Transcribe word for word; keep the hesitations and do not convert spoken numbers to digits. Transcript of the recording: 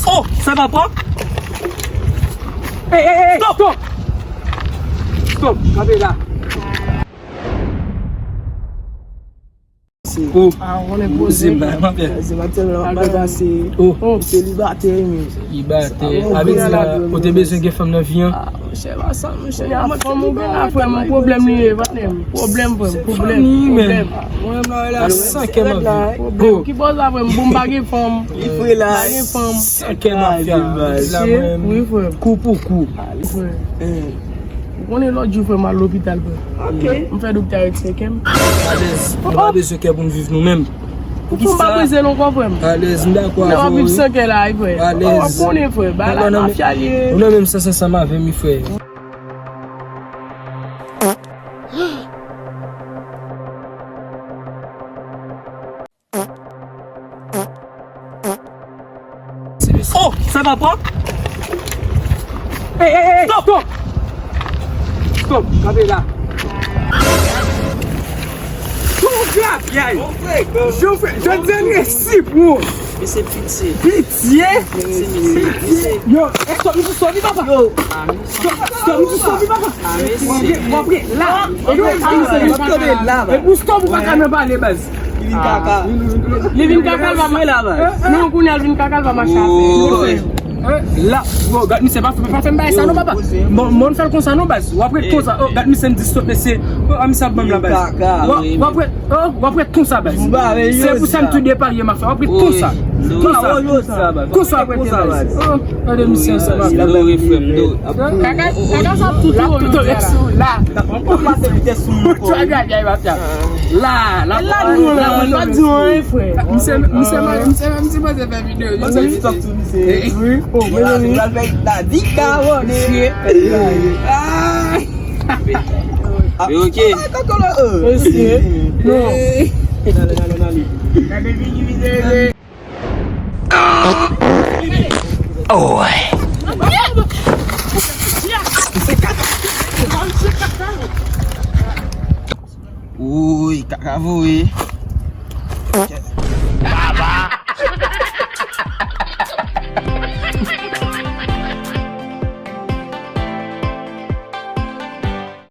Oh, sa pa pwòp. Hey, hey, hey, stop! Stop! Stop! Kanpe la. Oh, ah, on est posé. Zimba, m ap fè. Zimba tèlman ap pase. Oh. Misye libatè, men. Libatè. Avè di la, ou te bezwen gen fanm nan vi an. Monchè, pa sa, monchè, fanm ou gen la, frè m, pwoblèm li ye, patnè m. Pwoblèm, frè m, pwoblèm, pwoblèm. Mwen menm la, wè la, san kè m ap viv. Pwoblèm. Ki bòz la, frè m? Bon, m pa gen fanm. Li fre la. Pa gen fanm. San kè mafya. Wi, frè m. Kou pou kou. Frè m. Ou konnen lòt jou, frè m, m al lopital, frè m. Ok. M fè doktè a retire kè m. Alèz, nou pa bezwen kè pou n viv nou menm. Pou ki sa? Pou m pa brize non, frè m. Alèz, m dakò avè w. Nan w ap viv san kè la, frè. Alèz. W ap konnen, frè. Bagay la mafya li ye. Ou nan menm sans ansanm avè m, wi, frè. Oh, sa pa pwòp. Hey, hey, hey, stop! Stop! Stop! Kanpe la. Tou grapyay. Jodi a n resi pou. Misye pitye. Pitye? Pitye, misye. Yo, e stop, misye stop, papa. Yo. Stop, stop, misye stop, papa. W ap ret la. E pou stop ou pa ka nan pale, baz. Li vin kaka. Li vin kaka, l pa mache. Non, kounye a l vin kaka, l pa mache. La, bon, gad misye, pa fè m bagay sa non, papa. Bon, mwen fè l konsa non, baz. W ap ret konsa. Oh, gad misye, m di stop, mesye. Oh, a misye ap ban m la, baz. W ap ret, oh, w ap ret konsa, baz. Se pou sa m tou deparye, mafya. W ap ret konsa. Konsa. Konsa w ap rete, baz. Oh, gade misye ansanm avè m. Kaka, kaka sa ap toutou. L ap toutou, la. L ap pase vitès sou mwen. Twa gade, mafya. La, la, la, nou la, nou la, nou la, frè. Misye, misye, misye, misye, misye, misye, misye, misye, misye. Wi, oh, mezanmi. Misye. Ah. Yo, ok. Mesye. Non. Gade figi misye. Oh. Woy, kaka voye.